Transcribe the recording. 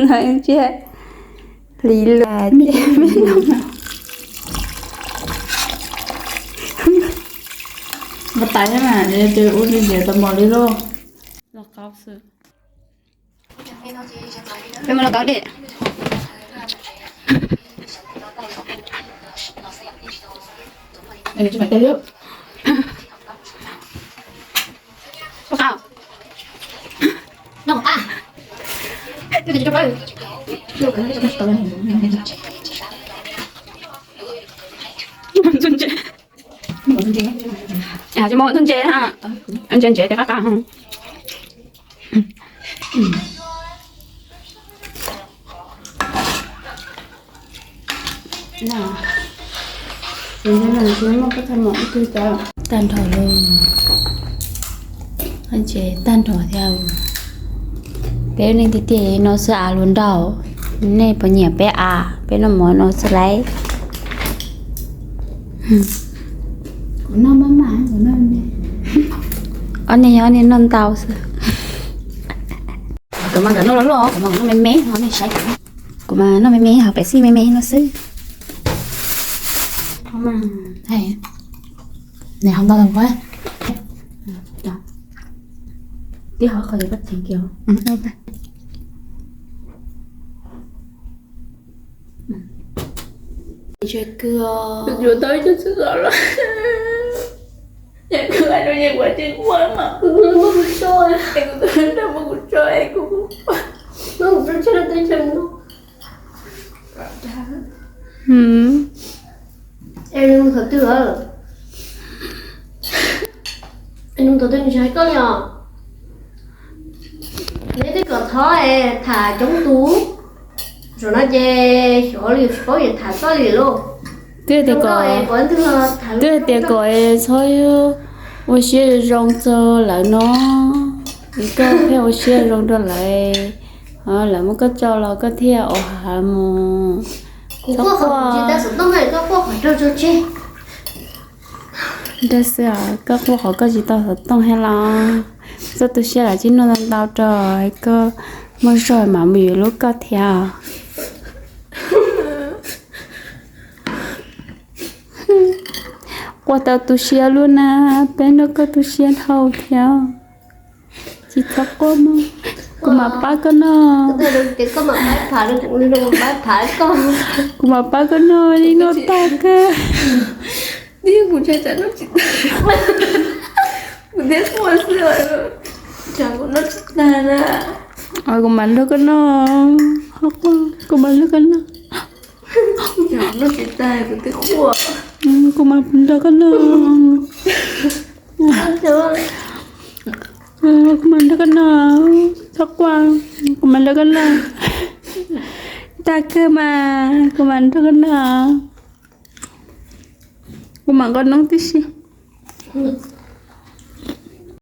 Ntsia hli lus. Npau taws thiab mas, ces ua ntsis ntsiav tau mos li lauj. Los qaub xwb. Peb muab los qaub dej. Ntxuag ntse, ntxuag ntse, ntse ntse tias qab qab. Tag nrho lauj, tag nrho thiab. Peb ua neej tiag tiag no xwb av luag nraug, nej puas nyiam peb av, peb noj mov no xwb lauj. Ob niag yog ob niag noj ntau xwb. Kuv mas nkawd noj loj loj, kuv mas noj me me no nej saib. Kuv mas noj me me, hauv pem xij me me no xwb. Nws ho ntau los, tib hov qhov koj ceev kiag. Yuav tau ib tug txwj los, es kuv hais rau ces kuv tsis quaj mas, es kuv tus nraug muab kuv tso es kuv, kuv tso teb chaws no. Es nws mus thaum twg lawm? Es nws mus thaum twg nws tsis hais koj li os? Neb twb kom thov es tham coob tus, zaum no ces xyov li tsis paub yuav tham txoj li lauj. Twb tias kom, twb tias kom txhob ua siab zoo txog lawv no, es koj thiaj ua siab zoo rau lawv, lawv muab koj tso los koj thiaj ua hav mus. Kuv quaj qhov kuv tsis tau xov tooj, koj quaj qhov raug tso tseg. Nrog xwb os, koj quaj qhov koj tsis tau xov tooj thiab los? Txhob tu siab, lawv twb noj ntau rau koj, muaj zog mam mus yuav lub koj thiab. Quaj tau tu siab lub na, peb nrog koj tu siab dhau thiab. Tsis txhob quaj mog, kuv mam pab koj noj. Kuv mam pab koj noj, noj tag kawg. Kuv thiab quaj xwb, kuv mam nrog koj noj. Kuv mam nrog koj noj. Kuv mam nrog koj noj. Kuv mam nrog koj noj, txhob quaj, kuv mam nrog koj noj. Tag kawg mas kuv mam nrog koj noj. Kuv mam nqa noob tib si.